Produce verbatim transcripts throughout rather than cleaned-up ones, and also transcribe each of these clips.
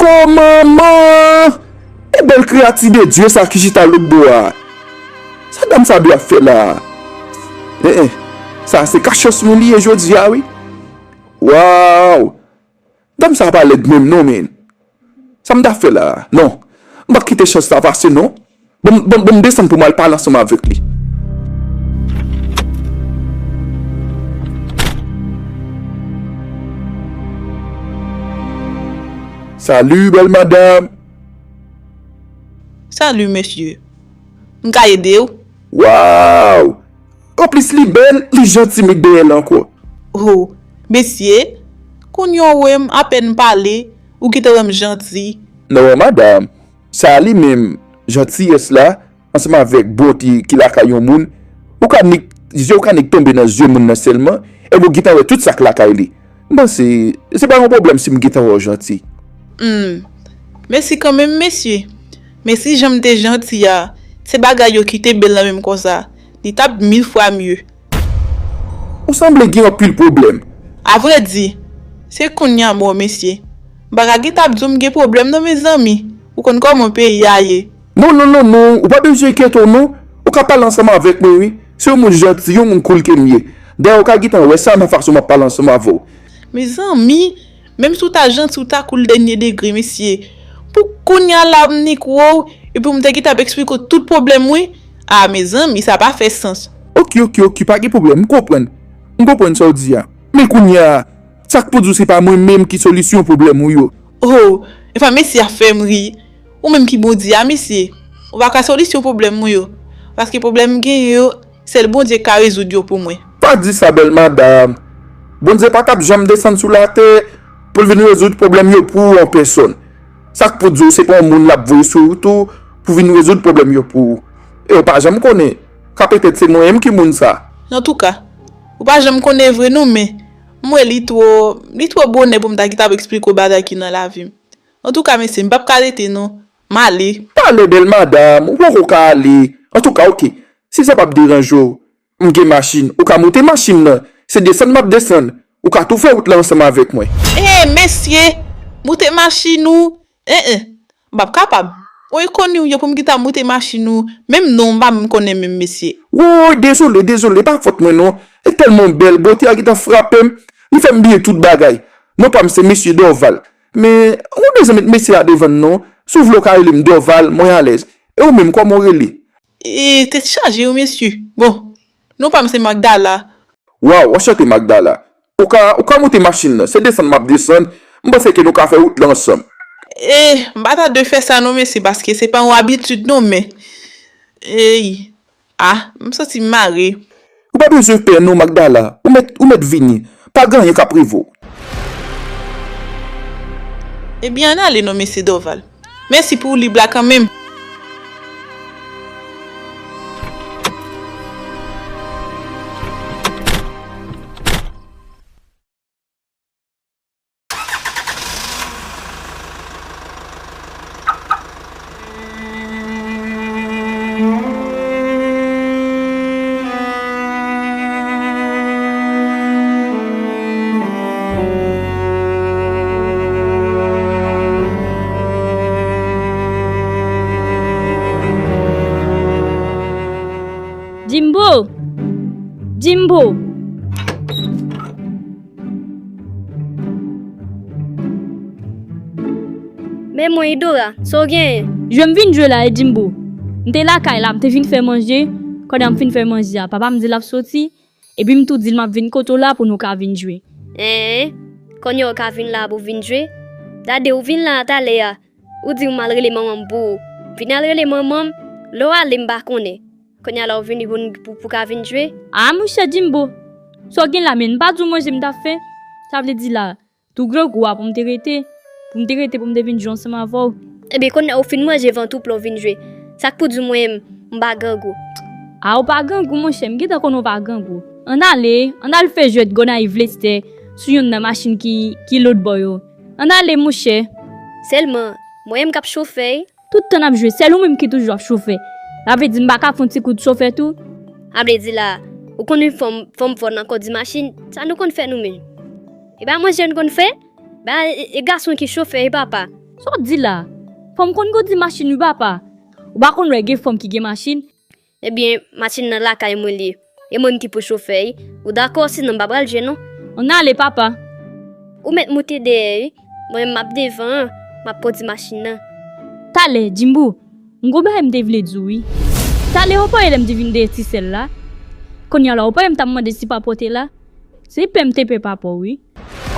O manman! E bèl kreyati de Dye sa ki chita lòt bò a. Sa dam sa dwe ap fè la a? Eh, eh. Sa se kachòs mwen li ye jodi a, wi. Waw! Dam sa pa lèd menm non, men. Sa m ta fè la a? Non. M p ap kite chans sa pase, non. Bon, bon, bon, m desann pou m al pale ansanm avèk li. Salut, bèl madam. Salut, monsieur. M ka ede w? Waw! Anplis, li bèl, li janti, met dèyè l ankò. Oh, mesye, kounye a w wè m apèn pale, ou kite wè m janti. Non, madam. Sa li menm, jantiyès la, ansanm avèk bonte ki lakay yon moun, ou ka nik, zye w ka nik tonbe nan zye moun nan sèlman, epi w gentan wè tout sa k lakay li. M panse, se pa yon pwoblèm si m gentan wè w janti. Hmm. Mèsi kanmenm, mesye. Men si jan m te janti a, se bagay yo ki te bèl nan men m konsa, li t ap mil fwa mye. Ou sanble gen anpil pwoblèm. Avrèdi, se kounye a m wè w, mesye. M pa ka gentan ap di w m gen pwoblèm non, mezanmi. Ou konn kòman peyi a ye. Non, non, non, non, ou pa bezwen enkyete w, non. Ou ka pale ansanm avèk mwen, wi. Se yon moun janti, yon moun cool ke m ye. Dayè, ou ka gentan wè sa nan fason m ap pale ansanm avè w. Mezanmi, menm si w ta janti, w ta cool dènye degre, mesye. Pou kounye a la, m nik wè w, epi m te gentan ap eksplike w tout pwoblèm mwen. A, mezanmi, sa pa fè sans. Oke, oke, oke, pa gen pwoblèm, m konprann. M konprann sa w di a. Men kounye a, sa k pou di w se pa mwen menm ki solisyon pwoblèm ou yo? Oh, e pa mesye a fè m ri. Ou menm ki Bondye a, mesye. Ou pa ka solisyon pwoblèm mwen yo. Paske pwoblèm m genyen yo, sèl Bondye ka rezoud yo pou mwen. Pa di sa, bèl madam. Bondye pa t ap janm desann sou latè pou l vin rezoud pwoblèm yo pou ou an pèsòn. Sa k pou di w se pa yon moun l ap voye sou wout ou pou vin rezoud pwoblèm yo pou ou. E w pa janm konnen. Ka petèt se mwen menm ki moun sa. Antouka, ou pa janm konnen vre non, men m wè li twò, li twò bonè pou m ta gentan ap eksplike w bagay ki nan lavi m. Antouka, mesye, m p ap ka rete non. M ale. Pale, bèl madam, ou poko ka ale. Antouka, oke. Si sa p ap deranje w, m gen machin. Ou ka moute machin nan. Se desann m ap desann. Ou ka tou fè wout la ansanm avèk mwen. Eh, mesye! Moute machin ou? Eh, eh. M p ap kapab. Ou enkoni w ye pou m gentan moute machin ou. Menm non w m pa menm konnen menm, mesye. Woy, dezole, dezole, pa fòt mwen non. E tèlman w bèl, bote a gentan frape m. Li fè m bliye tout bagay. Non pa m se mesye Dorval. Men, ou bezwen met mesye a devan n non. Si w vle w ka rele m Dorval, mwen alèz. E ou menm, kòman w rele? E, tèt chaje wi, mesye. Bon, non pa m se Magdala. Waw, anchante Magdala. Ou ka, ou ka moute machin nan. Se desann m ap desann. M panse ke nou ka fè wout la ansanm. E, m pa ta dwe fè sa non, mesye, paske se pa yon abitid non, men. Ey. Ah, m santi m mare. Ou pa bezwen pè non, Magdala. Ou mèt, ou mèt vini. Pa gen anyen k ap rive w. Ebyen, ann ale non, mesye Dorval. Mèsi pou lib la kanmenm. Jimbo! Jimbo! Men mwen, Idora, sa w genyen? Jwe m vin jwe la, e Jimbo. M te lakay la, m te vin fè manje. Kounye a m fin fè manje a, papa m di l ap soti. Epi m tou di l m ap vin kote w la pou nou ka vin jwe. Hen? Kounye a w ka vin la pou vin jwe? Gade, ou vin la talè a. Ou di w m al rele manman m pou ou. Vin al rele manman m, lè w ale m pa konnen. Kounye a la w vini pou n, pou, pou ka vin jwe? A, monchè Jimbo! Sa w gen la, men m pa di w manje m t ap fè. Sa vle di la, tou grangou a pou m te rete, pou m te rete, pou m te vin jwe ansanm avè w. Ebyen, kounye a ou fin manje vant ou pou lè w vin jwe. Sa k pou di w mwen, m pa grangou? A, ou pa grangou, monchè, m gentan konnen w pa grangou. Ann ale, ann al fè jwèt Gonayiv Lestè sou youn nan machin ki, ki lòt bò yo. Ann ale, monchè. Sèlman, mwen menm k ap chofè. Tout tan n ap jwe, sèl ou menm ki toujou ap chofè. Sa vle di m pa ka fè yon ti kout chofè tou? Sa vle di la, ou konn yon fanm, fanm fò nan kondi machin, sa nou konn fè nou menm? E pa manje n konn fè? Ba, e, e gason ki chofè, e papa. Sa w di la? Fanm konn kondi machin wi papa. Ou pa konn wè gen fanm ki gen machin? Ebyen, machin nan lakay mwen li ye. E mwen ki pou chofè l. Ou dakò, sinon m pa pral jwe non. Ann ale papa. Ou mèt moute dèyè wi. Mwen menm m ap devan an, m ap kondi machin nan. Talè, Jimbo, m gon bagay m te vle di w wi. Talè ou pa wè lè m te vin dèyè ti sèl la. Kounye a la ou pa wè m t ap mande si papa w te la. Se pè m te pè papa w wi.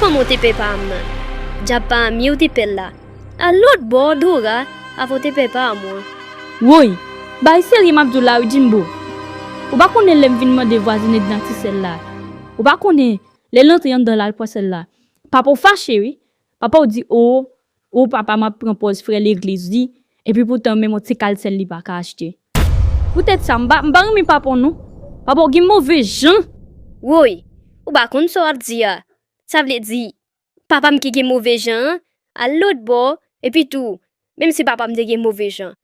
Kòman w te pè pa m nan? Dyab pa m ye ou te pè l la. Al lòt bò, Dora, avan w te pè pa m wan. Woy, bay serye m ap di w la wi Jimbo. Ou pa konnen lè m vin mande vwazin Edna ti sèl la. Ou pa konnen lè l antre anndan l al pran sèl la. Papa w fache wi. Papa w di o, o papa m ap pran pòz frè legliz li, epi poutan menm yon ti kal sèl li pa ka achte. Poutèt sa, m pa, m pa renmen papa w non. Papa w gen move jan. Woy, ou pa konn sa w ap di a. Sa vle di, papa m ki gen move jan an, al lòt bò, epi tou, menm si papa m te gen move jan,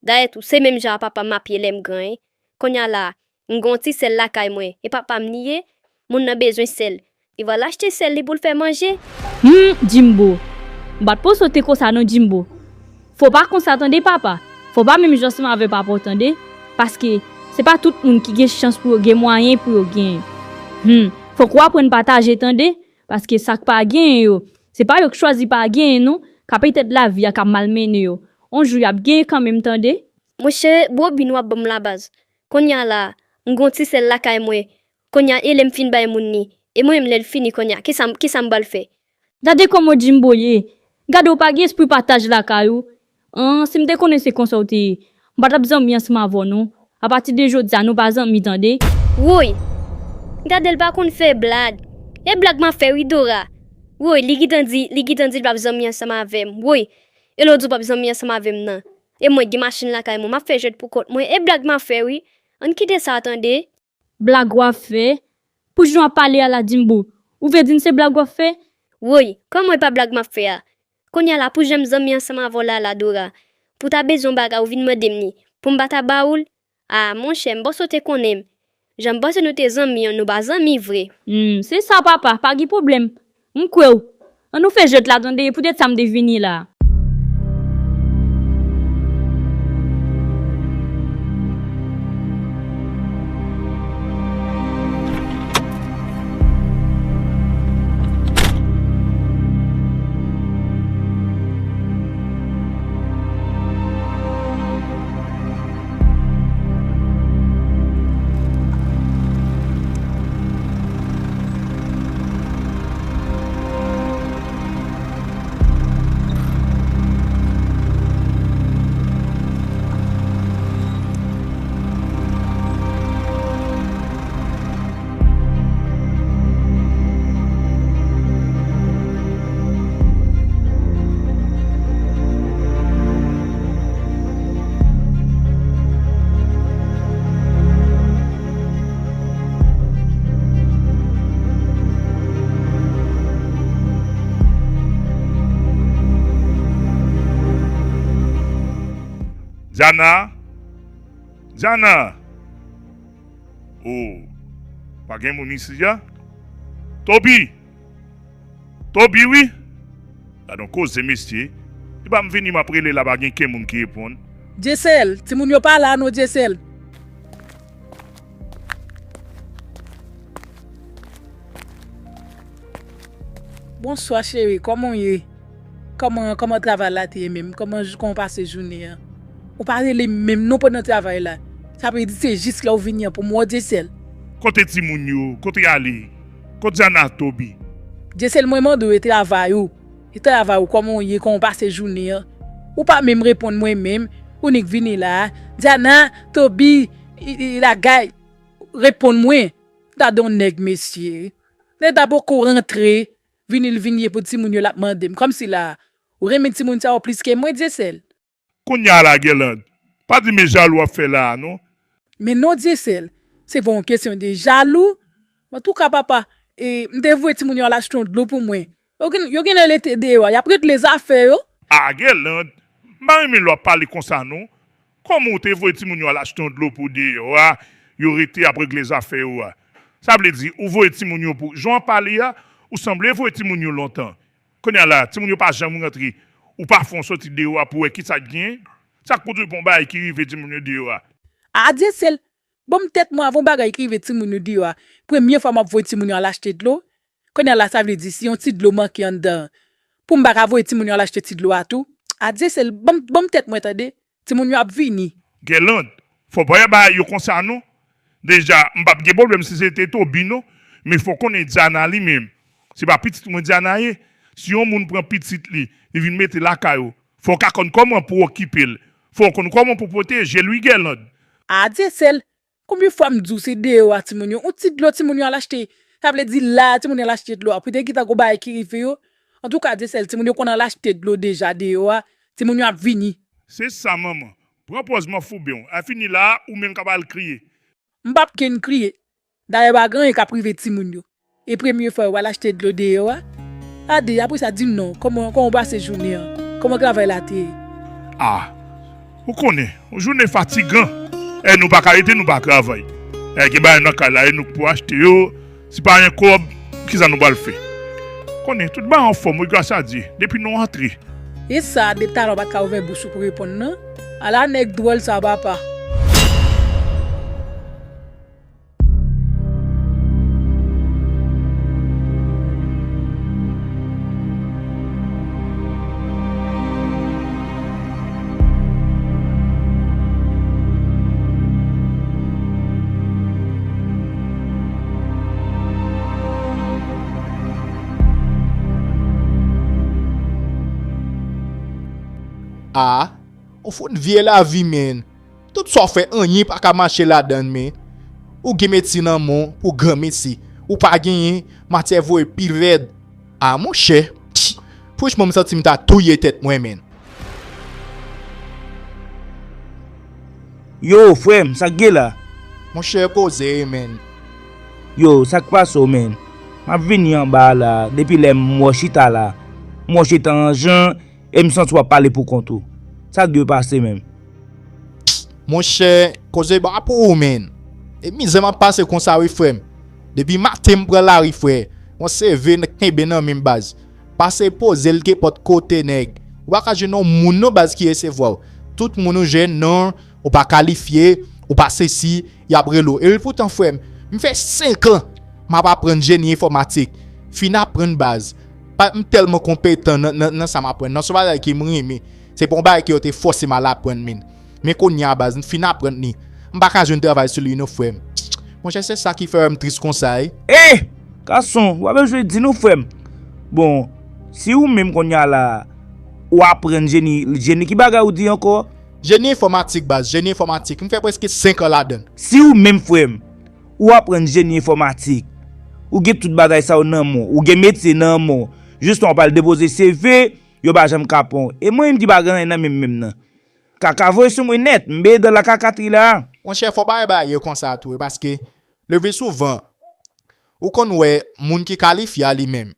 dayè tou, se menm jan a papa m ap ye lè m gran, wi. Kounye a la, m gen yon ti sèl lakay mwen, e papa m li ye, moun nan bezwen sèl. Li pral achte sèl li pou l fè manje. Humm, Jimbo. M pa t panse w te konsa non, Jimbo. Fò w pa konsa tande, papa. Fò w pa menm jan ansanm avè papa w tande. Paske se pa tout moun ki gen chans pou yo gen mwayen pou yo genyen. Humm, fòk w aprann pataje tande. Paske sa k pa genyen yo, se pa yo k chwazi pa genyen non. K ap etèd lavi a k ap malmennen yo. On jou y ap genyen kanmenm tande. Monchè, bwobin w ap ban m la baz. Kounye a la, m gen yon ti sèl lakay mwen. Kounye a e lè m fin bay moun li. E mwen menm lè l fini kounye a, kisa m, kisa m pral fè? Gade kòman Jimbo ye. Gade w pa gen espri pataj lakay ou. An, si m te konnen se konsa w te ye, m pa t ap zanmi ansanm avè w non. Apati de jodi a, nou pa zanmi tande. Woy! Gade l pa konn fè blag. E blag m ap fè wi Dora. Woy, li gentan di, li gentan di l p ap zanmi ansanm avè m. Woy! E lè w di w p ap zanmi ansanm avè m nan. E mwen gen machin lakay mwen, m ap fè jwèt pou kont mwen. E blag m ap fè wi. Ann kite sa tande. Blag w ap fè? Pou jan w ap pale a la Jimbo, ou vle di m se blag w ap fè? Woy, kòman e pa blag m ap fè a? Kounye a la pou jan m zanmi ansanm avè w la la Dora, pou w ta bezwen yon bagay ou vin mande m li, pou m pa ta ba ou l? A, monchè, m panse w te konnen m. Jan m panse nou te zanmi an, nou pa zanmi vre. Humm, se sa papa, pa gen pwoblèm. M kwè w. Ann nou fè jwèt la tande, e poutèt sa m te vini la. Diana! Diana! O, pa gen moun isi a? Toby! Toby wi! Gadon koze mesye. Epa m vini m ap rele la pa gen kenn moun ki reponn. Dyesèl, timoun yo pa la non Dyesèl. Bonswa cheri, kòman w ye? Kòman, kòman travay la te ye menm? Kòman, kòman w pase jounen an? Ou pa rele m menm non pandan travay la. Sa vle di se jis lè w vini an pou m wè w Dyesèl. Kote timoun yo? Kote y ale? Kot Diana ak Toby? Dyesèl mwen mande w e travay ou. E travay ou kòman w ye, kòman w pase jounen an? Ou pa menm reponn mwen menm. Ou nik vini la. Diana, Toby, i, i, Lagay, reponn mwen. Gade yon nèg mesye. Nèg la poko rantre. Vini l vin ye pou timoun yo l ap mande m. Kòmsi la, ou renmen timoun sa yo plis ke mwen, Dyesèl. Kounye a la, Guerlande, pa di men jalou w ap fè la a non. Men non, Dyesèl, se pa yon kesyon de jalou. Antouka, papa, e, m te voye timoun yo al achte yon dlo pou mwen. Yo gen, yo genlè rete deyò a, y ap regle zafè yo. A, Guerlande, m pa renmen lè w ap pale konsa non. Kòman w te voye timoun yo al achte yon dlo pou deyò a, yo rete ap regle zafè yo a? Sa vle di, ou voye timoun yo pou, jan w ap pale a, ou sanble voye timoun yo lontan. Kounye a la, timoun yo pa janm rantre. Ou pa fè yon soti deyò a pou wè kisa k genyen? Sa k pou di w pa yon bagay ki rive timoun yo deyò a? A Dyesèl, ban m tèt mwen, avè yon bagay ki rive timoun yo deyò a. Premye fwa m ap voye timoun yo al achte dlo. Kounye a la, sa vle di si yon ti dlo manke anndan an, pou m pa ka voye timoun yo al achte ti dlo a tou? A Dyesèl, ban m, ban m tèt mwen tande. Timoun yo ap vini. Guerlande, fò w pa bay yo konsa non. Deja, m p ap gen pwoblèm si se te Toby non, men fò w konnen Diana li menm, se pa pitit mwen Diana ye. Si yon moun pran pitit li, li vin mete lakay ou, fò w ka konn kòman pou w okipe l. Fò w konn kòman pou w pwoteje l wi Guerlande. A Dyesèl, konbyen fwa m di w se deyò a timoun yo, yon ti dlo timoun yo al achte, sa vle di la a timoun yo al achte dlo a, poutèt gentan gon bagay ki rive yo. Antouka Dyesèl, timoun yo konn al achte dlo deja deyò a, timoun yo ap vini. Se sa manman. Pran pòz manfouben w. A fini la a, ou menm k ap al kriye. M p ap kenn kriye. Dayè pa gen anyen k ap rive timoun yo. E premye fwa yo al achte dlo deyò a. Ade, apre sa di m non, kòman, kòman w pase jounen an? Kòman travay la te ye? A, ou konnen, yon jounen fatigan. E nou pa ka rete, nou pa travay. E gen bagay nan kay la, e nou k pou achte yo. Si pa gen kòb, kisa nou pral fè? Konnen, tout bagay anfòm, wi, gras a Dye, depi nou antre. E sa, depi talè w pa t ka ouvè bouch ou pou reponn non. Ala nèg dwòl sa, papa. A, ou fout vye lavi, menn. Tout sa w fè, anyen pa ka mache ladan l, men. Ou gen metye nan men w pou granmesi. Ou pa genyen, matyè voye pi rèd. A, monchè. Franchman, m santi m ta touye tèt mwen, menn. Yo, frè m, sa k gen la? Monchè, koze, menn. Yo, sa k pase w, menn? M ap vini anba a la, depi lè m wè w chita la. M wè w chita an jan, e m santi w ap pale pou kont ou. Sa k dwe pase menm? Monchè, koze ba pou ou, menn. E mizè m ap pase konsa wi, frè m. Depi maten m pran lari, frè. Yon seve n kenbe nan men m, baz. Pase poze l kenpòt kote, nèg. Ou pa ka jwenn yon moun non, baz, ki resevwa w. Tout moun ou jwenn non, ou pa kalifye, ou pa sesi, y ap rele w. E poutan, frè m, m fè senk an m ap aprann jeni enfòmatik. Fin aprann, baz. Pa, m tèlman konpetan nan, nan, nan sa m aprann nan. Se yon bagay ke m renmen. Se pa yon bagay ke yo te fòse m al aprann, menn. Men kounye a, baz, m fin aprann li. M pa ka jwenn travay sou li non, frè m. Monchè, se sa ki fè m tris konsa, wi. E! Gason, w pa bezwen di non, frè m. Bon, si ou menm kounye a la, ou aprann jeni, jeni ki bagay ou di ankò? Jeni enfòmatik, baz, jeni enfòmatik. M fè prèske senk an ladan l. Si ou menm, frè m, ou aprann jeni enfòmatik, ou gen tout bagay sa yo nan men w, ou gen metye nan men w, jistan w pral depoze seve, yo pa janm ka pran w. E mwen menm ki pa gen anyen nan men m menm nan. Kaka voye sou mwen nèt, m beye dan lakakatri la. Monchè, fò w pa wè bagay yo konsa tou, wi, paske leve souvan, ou konn wè moun ki kalifye a li menm,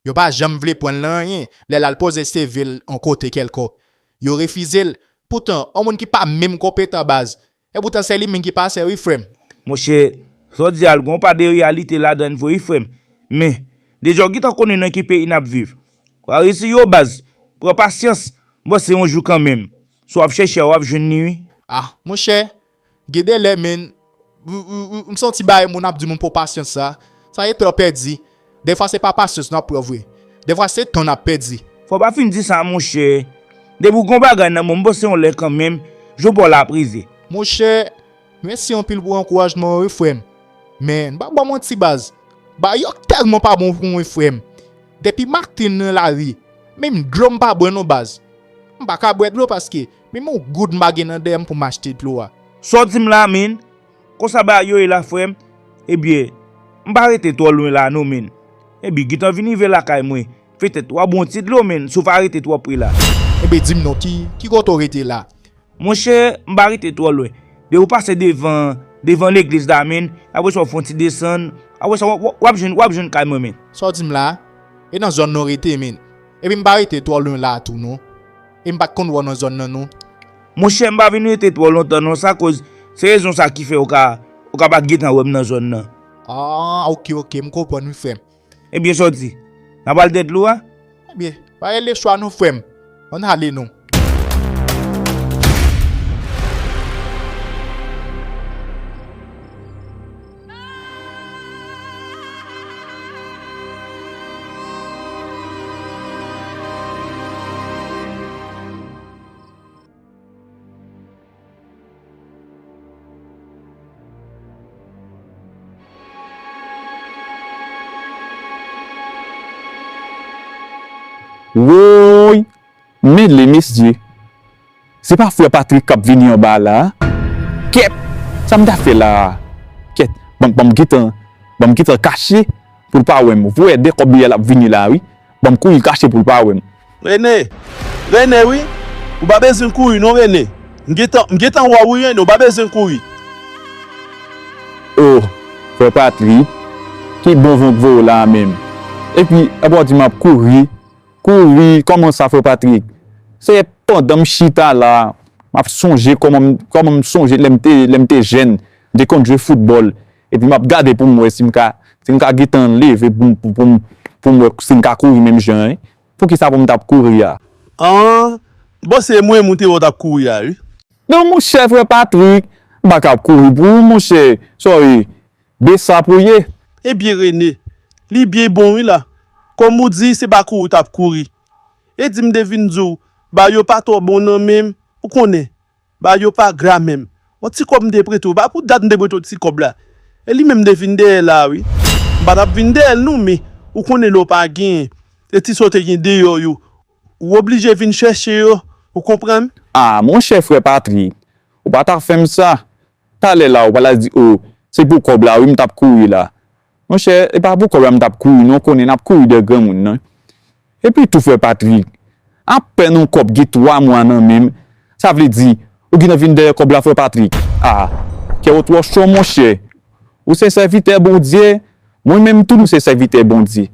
yo pa janm vle pran l nan anyen. Lè l al poze seve l yon kote kèlkonk, yo refize l. Poutan, yon moun ki pa menm konpetan, baz, e poutan se li menm ki pase, wi, frè m. Monchè, sa w di a, l gen yon pa de reyalite ladan l vre, wi, frè m. Men, deja w gentan konnen nan ki peyi n ap viv. W a reyisi yo, baz. Pran pasyans. M panse yon jou kanmenm, si w ap chèche a, w ap jwenn li, wi. A, monchè, gen de lè, menn, ou, ou, ou, m santi bagay moun ap di moun pran pasyans sa, sa e tan pèdi. Defwa se pa pasyans n ap pran vre. Defwa se tan n ap pèdi. Fò w pa fin di sa, monchè. Depi w gen yon bagay nan men w, m panse yon lè kanmenm, jou pa w la ap rive. Monchè, mèsi anpil pou ankourajman w, wi, frè m. Men, m pa ba w manti, baz. Bagay yo tèlman pa bon pou mwen, frè m. Depi maten nan lari, menm dlo m pa bwè non, baz. M pa ka bwè dlo paske menm yon goud m pa gen nan dèyè m pou m achte dlo a. Sa w di m la, menn? Konsa bagay yo ye la, frè m? Ebyen, m pa rete twò lwen la non, menn. Ebyen, gentan vin rive lakay mwen. Petèt w a bwè yon ti dlo, menn, si w pa rete twò pre la. Ebyen, di m non, ki, ki kote w rete la? Monchè, m pa rete twò lwen. Depi w pase devan, devan legliz la, menn, apre sa w fè yon ti desann, apre sa w, w, w ap jwenn, w ap jwenn kay mwen, menn. Sa w di m la? E nan zòn nan w rete, menn? Epi m pa rete twò lwen la tou, non. E m pa t konn wè w nan zòn nan, non. Monchè, m pa vin rete twò lontan, non. Sa koz, se rezon sa ki fè w ka, w ka pa t gentan wè m nan zòn nan. A, oke, oke, m konprann, wi, frè m. Ebyen, sa w di? N a pral dèyè dlo a? Ebyen, pa gen lechwa non, frè m. Ann ale non. Woy! Mele, mesye. Se pa frè Patrick k ap vini anba la a? Kèt! Sa m ta fè la a? Kèt! Ban m, ban m gentan, ban m gentan kache pou l pa wè m. Ou wè de kòb li a l ap vini la, wi. Ban m kouri kache pou l pa wè m. Rene! Rene, wi! Ou pa bezwen kouri non, Rene. M gentan, m gentan wè w, wi, Rene, ou pa bezwen kouri. Oh, frè Patrick, ki bon van k voye w la a menm? Epi, apa w di m ap kouri? Kouri, kòman sa, frè Patrick? Se pandan m chita la, m ap sonje kòman m, kòman m sonje lè m te, lè m te jèn, m te konn jwe foutbòl. Epi m ap gade pou m wè si m ka, si m ka gentan leve pou m, pou, pou m, pou m wè si m ka kouri menm jan an. Poukisa pou m t ap kouri a? An, bon, se mwen m te wè w t ap kouri a, wi. Non, monchè, frè Patrick, m pa ka ap kouri pou ou, monchè. Sorry. Besap ou ye. Ebyen, Rene, li byen bon, wi, la. Kòm ou di, se pa kouri w t ap kouri. E di m te vin di w, ba yo pa twò bon nan men m, ou konnen. Ba yo pa gra menm. On ti kòb m te prete w, pa pou dat m te prete w ti kòb la. E li menm te vin dèyè la, wi. M pa t ap vin dèyè l non, men ou konnen lè w pa genyen. E ti sa w te gen deyò yo, ou oblije vin chèche yo, ou konprann? Ah, monchè, frè Patrick, ou pa ta fè m sa. Talè la, ou pral di, oh, se pou kòb la, wi, m t ap kouri la. Monchè, e pa pou kòb la m t ap kouri, non, konnen n ap kouri dèyè granmoun nan. Epi tou, frè Patrick, apèn yon kòb gen twa mwa nan men m, sa vle di, ou gentan vin dèyè kòb la, frè Patrick. Ah, kè w twò cho, monchè. Ou se sèvitè Bondye, mwen menm tou, nou se sèvitè Bondye.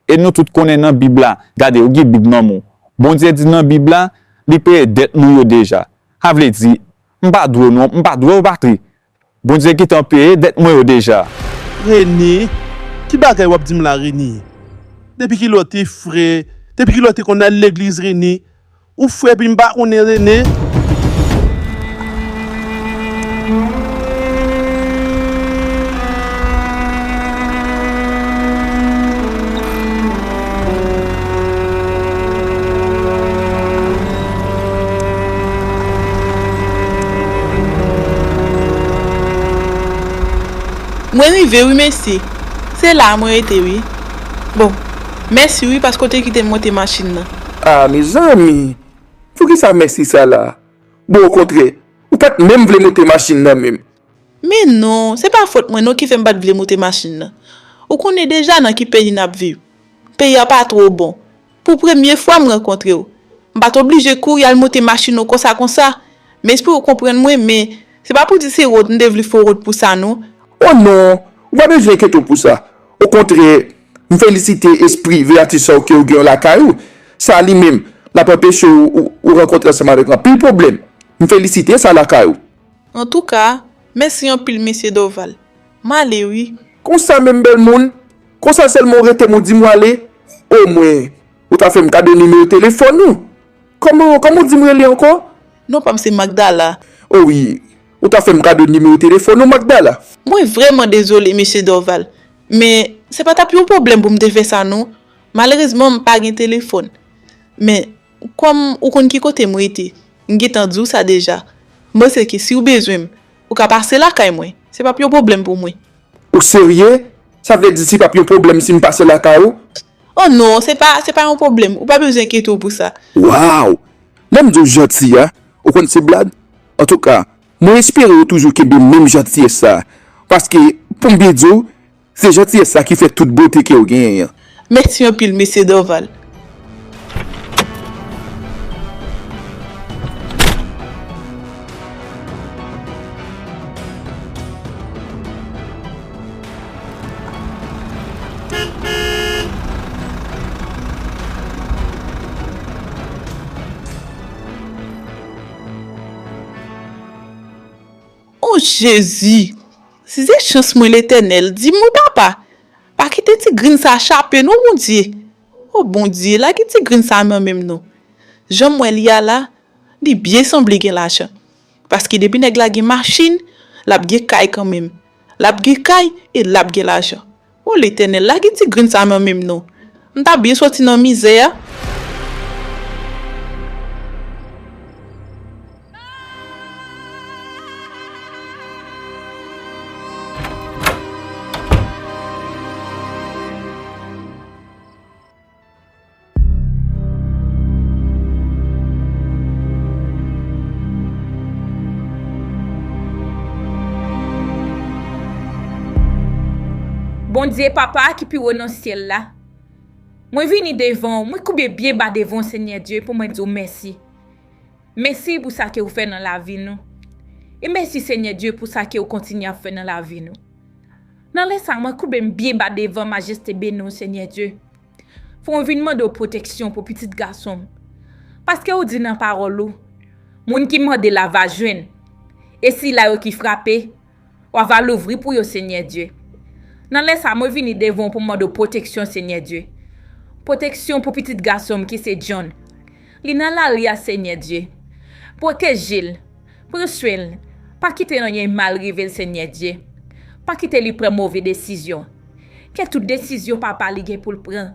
E nou tout konnen nan Bib la, gade, ou gen Bib nan men w. Bondye di nan Bib la, li peye dèt nou yo deja. Sa vle di, m pa dwe w non, m pa dwe w, Patrick. Bondye gentan peye dèt mwen yo deja. Rene, ki bagay w ap di m la, Rene? Depi kilè w te frè? Depi kilè w te konn al legliz, Rene? Ou frè epi m pa konnen, Rene. Mwen rive wi, mesye. Se la a mwen rete wi. Bon, mèsi wi paske w te kite m monte machin nan. Ah, mezanmi! Poukisa mèsi sa la? Bon, okontrè, ou pa t menm vle monte machin nan menm. Men non, se pa fòt mwen non ki fè m pa t vle monte machin nan. Ou konnen deja nan ki peyi n ap viv. Peyi a pa two bon. Pou premye fwa m rankontre w. M pa t oblije kouri al monte machin ou konsa konsa. M espere w konprann mwen, men se pa pou di se wont m te vle fè w wont pou sa non. O non, ou pa bezwen enkyete w pou sa. Okontrè, m felisite espri veyatis sa w ke w gen lakay ou. Sa li menm, l ap anpeche w, ou, ou rankontre ansanm avèk anpil pwoblèm. M felisite sa lakay ou. Antouka, mèsi anpil, mesye Dorval. M ale wi. Konsa menm, bèl moun? Konsa sèlman w rete m ou di m w ale? O mwen, ou ta fè m kado nimewo telefòn ou. Kòman, kòman w di m rele ankò? Non pa m se Magdala. O wi, ou ta fè m kado nimewo telefòn ou, Magdala. Mwen vrèman dezole, mesye Dorval. Men, se pa t ap yon pwoblèm pou m te fè sa non. Malerezman, m pa gen telefòn. Men, kòm ou konn ki kote m rete, m gentan di w sa deja. M panse ke si w bezwen m, ou ka pase lakay mwen. Se p ap yon pwoblèm pou mwen. Ou serye? Sa vle di se p ap yon pwoblèm si m pase lakay ou? O non, se pa, se pa yon pwoblèm. Ou pa bezwen enkyete w pou sa. Waw! Lè m di w janti a, ou konn se blag? Antouka, mwen espere ou toujou kenbe menm jantiyès sa a. Paske, pou m byen di w, se jantiyès sa ki fè tout bote ke w genyen an. Mèsi anpil, mesye Dorval. O Jezi! Si se chans mwen, Letènèl, di m wi, papa! Pa kite ti grenn sa chape non, Bondye! O Bondye, lage ti grenn sa nan men m non. Jan m wè li a la, li byen sanble gen lajan. Paske depi nèg la gen machin, l ap gen kay kanmenm. L ap gen kay e l ap gen lajan. O Letènèl, lage ti grenn sa nan men m non. M ta byen soti nan mizè a. Bondye Papa ki pi wo nan syèl la, mwen vini devan w, mwen koube byen ba devan w, Senyè Dye, pou mwen di w mèsi. Mèsi pou sa ke w fè nan lavi nou. E mèsi, Senyè Dye, pou sa ke w kontinye ap fè nan lavi nou. Nan lè sa, mwen koube m byen ba devan majeste beni w, Senyè Dye. Fò mwen vin mande w pwoteksyon pou pitit gason m. Paske w di nan pawòl ou, moun ki mande l a va jwenn. E sila yo ki frape, w a va louvri pou yo, Senyè Dye. Nan lè sa, mwen vini devan w pou mande w pwoteksyon, Senyè Dye. Pwoteksyon pou pitit gason m ki se John. Li nan lari a, Senyè Dye. Pwoteje l. Pran swen l. Pa kite anyen mal rive l, Senyè Dye. Pa kite li pran move desizyon. Ke tout desizyon papa li gen pou l pran,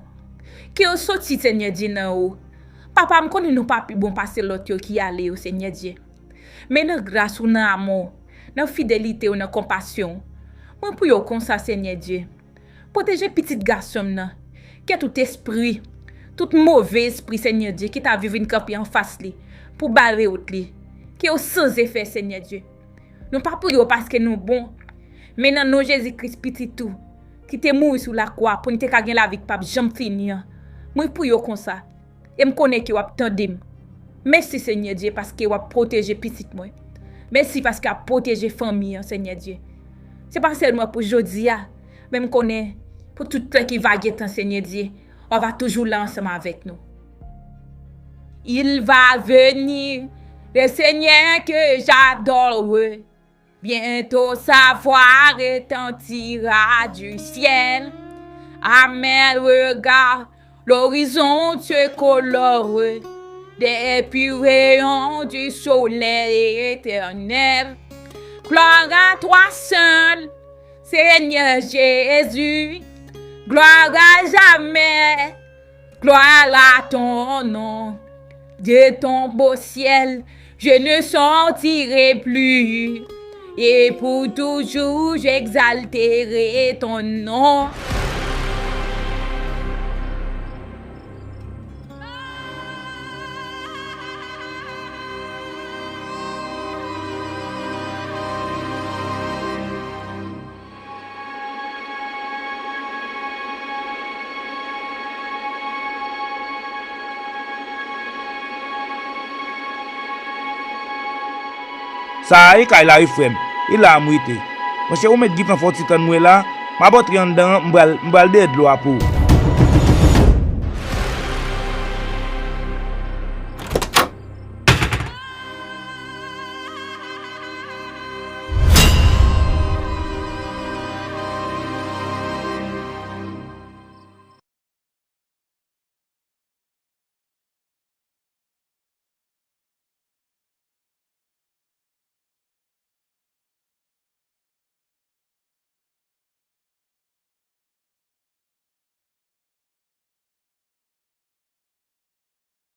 ke yo soti, Senyè Dye, nan ou. Papa, m konnen nou pa pi bon pase lòt yo ki ale yo, Senyè Dye. Men nan gras ou, nan amou w, nan fidelite w, nan konpasyon w, mwen priye w konsa, Senyè Dye. Pwoteje pitit gason m nan. Ke tout espri, tout move espri, Senyè Dye, ki ta vin kanpe anfas li pou bare wout li, ke yo san zefè, Senyè Dye. Nou pa priye w paske nou bon, men nan non Jezi Kris, Pitit ou, ki te mouri sou lakwa pou n te ka gen lavi k p ap janm fini an, mwen priye w konsa. E m konnen ke w ap tande m. Mèsi, Senyè Dye, paske w ap pwoteje pitit mwen. Mèsi paske w ap pwoteje fanmi an, Senyè Dye. Se pa sèlman pou jodi a, men m konnen pou tout tan ki va gen tan, Senyè Dye, w va toujou la ansanm avèk nou. Il va venir, le Seigneur que j'adore. Bientôt sa voix retentira du ciel. À mes regards, l'horizon se colore des purs rayons du soleil éternel. Gloire à toi seul, Seigneur Jésus. Gloire à jamais. Gloire à ton nom, de ton beau ciel, je ne sortirai plus. Et pour toujours, j'exalterai ton nom. Sa a e kay la wi frè m, e la a m rete. Monchè ou mèt gentan fè w ti tann mwen la, m ap antre anndan an, m pral, m pral dèyè dlo a pou ou.